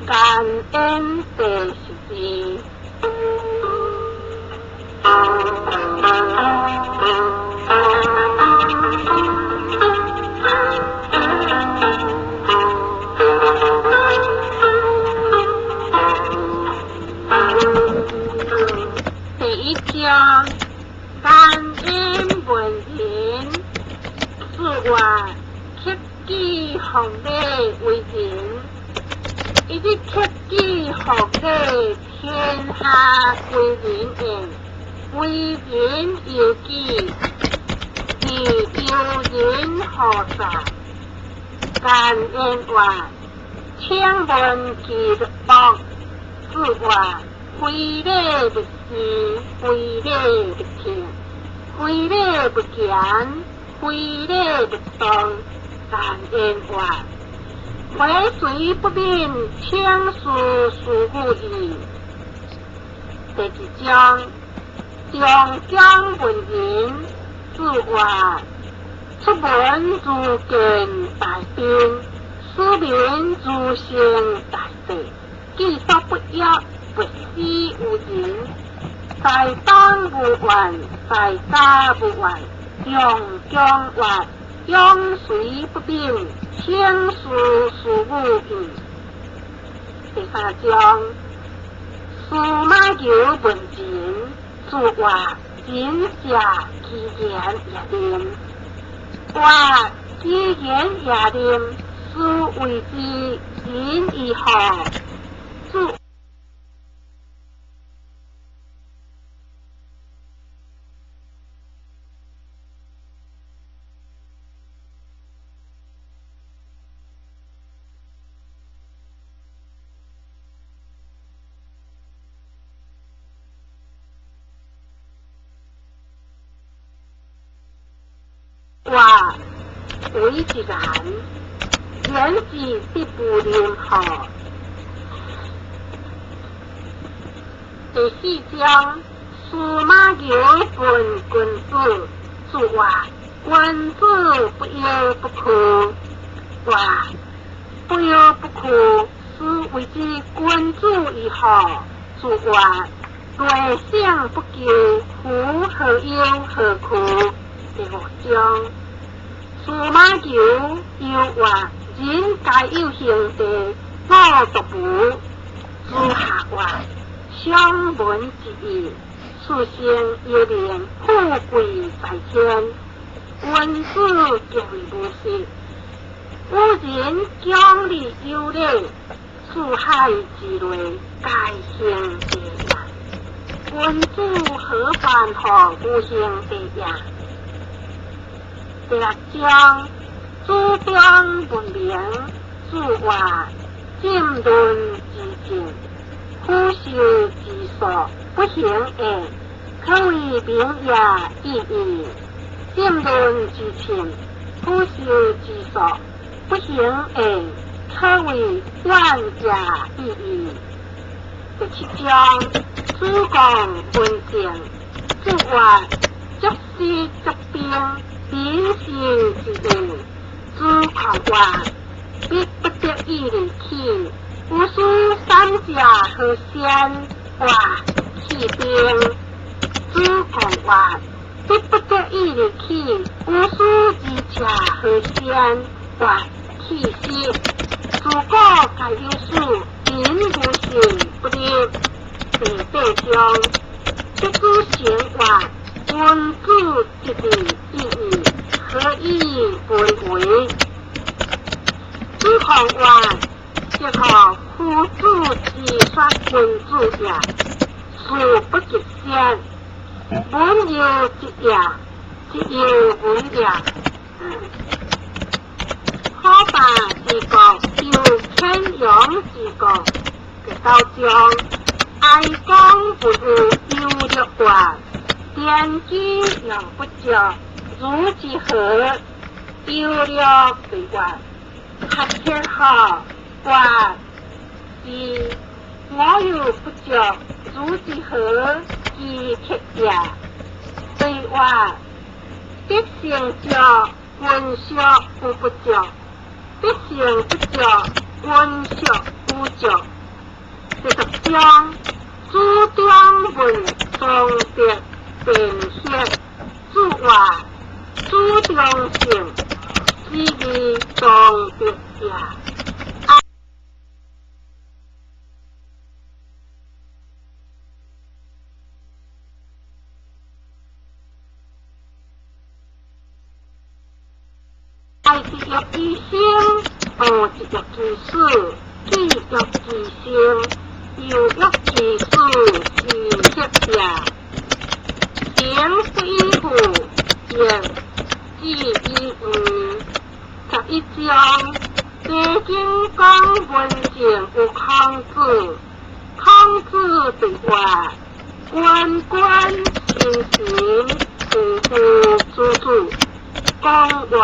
感恩第十二。第一章，感恩文人，自我克己奉礼为人，一日克己奉礼，天下归仁焉。为仁由己，是由人何在？感恩话，请问其乐，自我非礼勿视，非礼勿听，非礼勿言，非礼勿动。感恩话，回随不敏，请示事故意。第二章，长江文人，自我出门如见大宾，使民如行大地，己所不欲，勿施于人。在邦无怨，在家无怨。长江话，永垂不敏，请示事务意。第三章，司马牛问仁，自话仁者其言也廉。话其言也廉，斯谓之仁矣何？自话为一人，言之必不廉何？第四章，司马牛问君子，自话君子不忧不惧。话不忧不惧，斯谓之君子矣何？自话内省不疚，夫何忧何惧？第五章，司马牛又话：人皆有兄弟，我独无。子夏话：相闻之义，此生犹能富贵在天。君子敬而无失，古人讲理有礼，四海之内皆兄弟也。君子何患乎无兄弟也？第六章，子张问名，子话浸润之境，腐朽之所，不行也，可谓名也已矣。浸润之情，腐朽之所，不行也，可谓怨也已矣。第七章，子贡问政，子话足师足兵，民心之应。子贡话：必不得已而去，吾师三者何先？话去兵。子贡话：必不得已而去，吾师二者何先？话去师。自古皆有死，人无信不立。第八章，不知行话，君子之义已矣，何以为为？子贡话：这个夫子之说君子也，事不及先。文有直也，直有文也。可霸之国，有天阳之国。第九章，哀公不如忧乐话，奠基犹不足，如之何？忧乐对话，合天下话是我犹不足，如之何？其铁也。对话，必成足，君小有不足；必成不足，君小有足。章，主張問莊德辯學，注話主張性，之義莊德也。愛一欲之生，惡一欲之死，己欲之生，猶欲之死，是協也。行不以富，言志以愚。11章，茶經講文靜有孔子，孔子對話：君君臣臣，父父子子，講話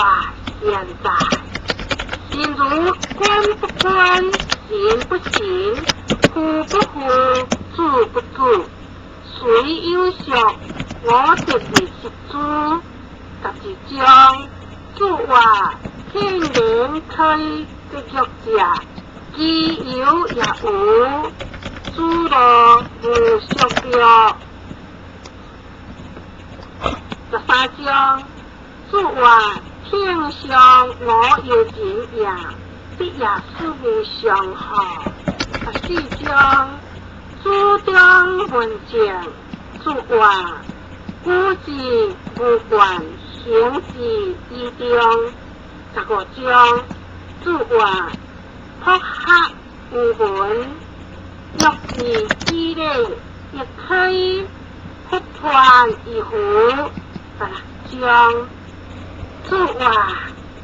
善哉。心如君不君，臣不臣，父不父，子不子，雖有俗，我得而食之。12章，注話天然可以節約者，其有也無，諸路無俗略。13章，注話天上我有情也，必也使無上好。14章，主張文靜，注話古之無慣，行之以中。15章，注話朴學無聞，欲知之禮，亦可以復傳以乎？16章，注話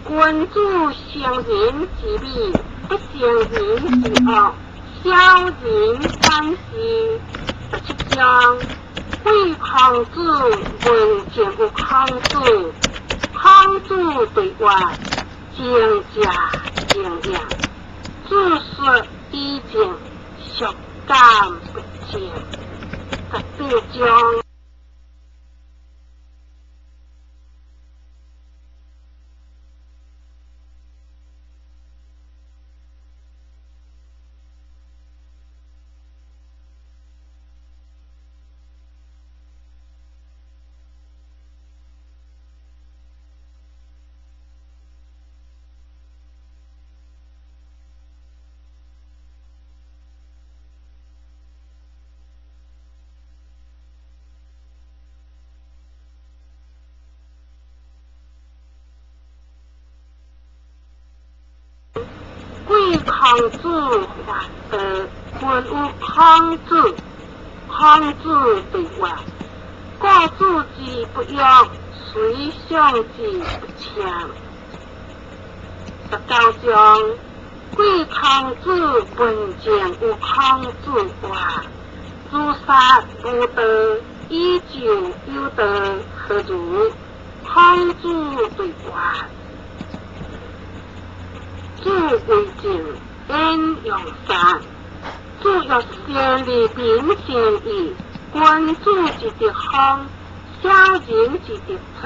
君子成人之美，不成人之惡，小人反之。17章，貴孔子問政有孔子，孔子對話靜者靜也，自說以靜，孰敢不靜？18章。貴孔子還道，問有孔子，孔子對話：故子之不欲，雖上之不強。19章，貴孔子問政有孔子話：自殺無道，以就有道，何如？孔子對話：子為政，焉用殺？子欲先立民先義，君子之德風，小人之德草，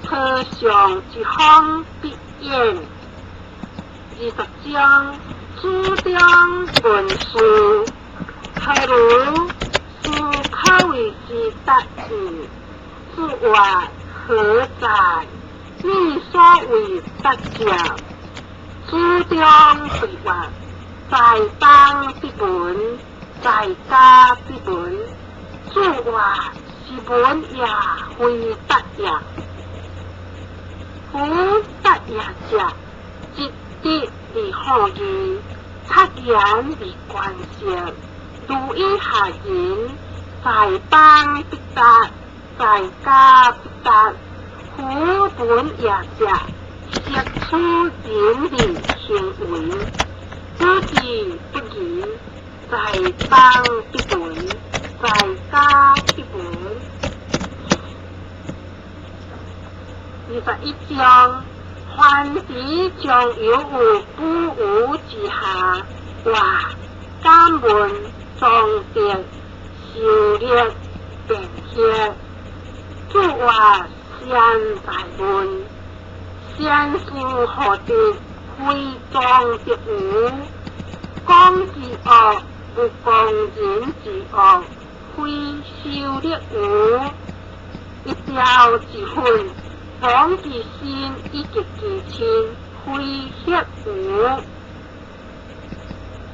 草上之風必偃。20章，主張問事，何如？斯可謂之達意。子曰：何哉？你所謂達者。主張對話：在邦必聞，在家必聞。子曰：是聞也，非達也。夫達也者，積德而好義，察言而觀色，如以下人，在邦必達，在家必達。夫聞也者，識處人的行為，不知不疑，在邦必聞，在家必聞。21章，凡佇將有有不無之下，話敢問莊德修略辯學，注話先在問。先事何得，非莊德無？講之惡，聞有亡人之惡，非修德無。一朝一份，亡其身以及其親，非協無。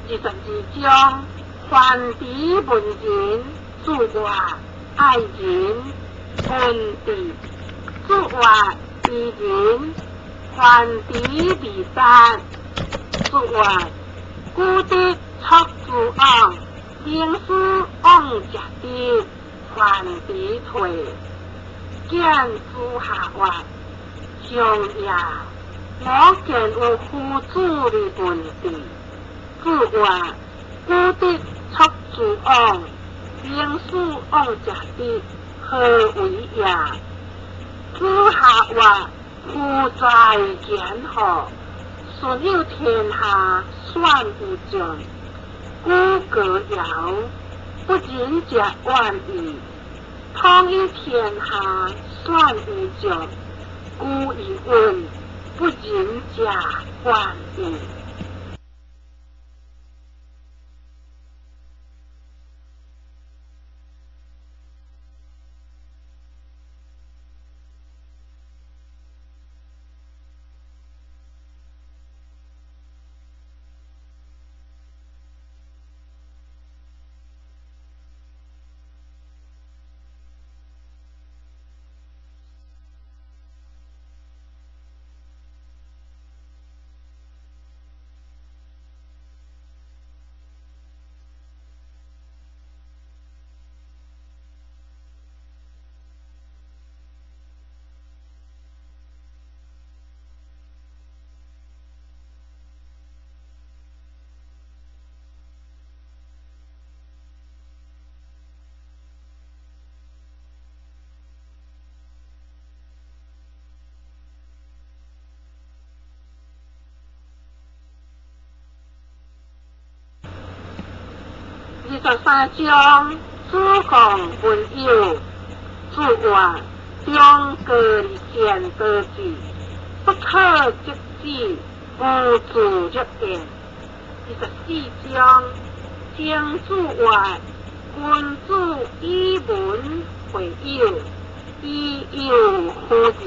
22章，樊遲問仁，子曰：愛仁。問智，子曰：知仁。樊遲未答。子曰：古德出諸往，名師往者直。樊遲退。見子夏曰：鄉也，我見有夫子而問智。子曰：古德出諸往，名師往者直，何為也？子夏曰：夫在言何？舜有天下，選有將。古歌謠，不仁者遠矣。統一天下，選有將。古疑問，不仁者遠矣。23章，子貢問友。子曰：中國而善得志，不可則止，無自若焉。24章，曾子曰：君子以文會友，以友輔仁。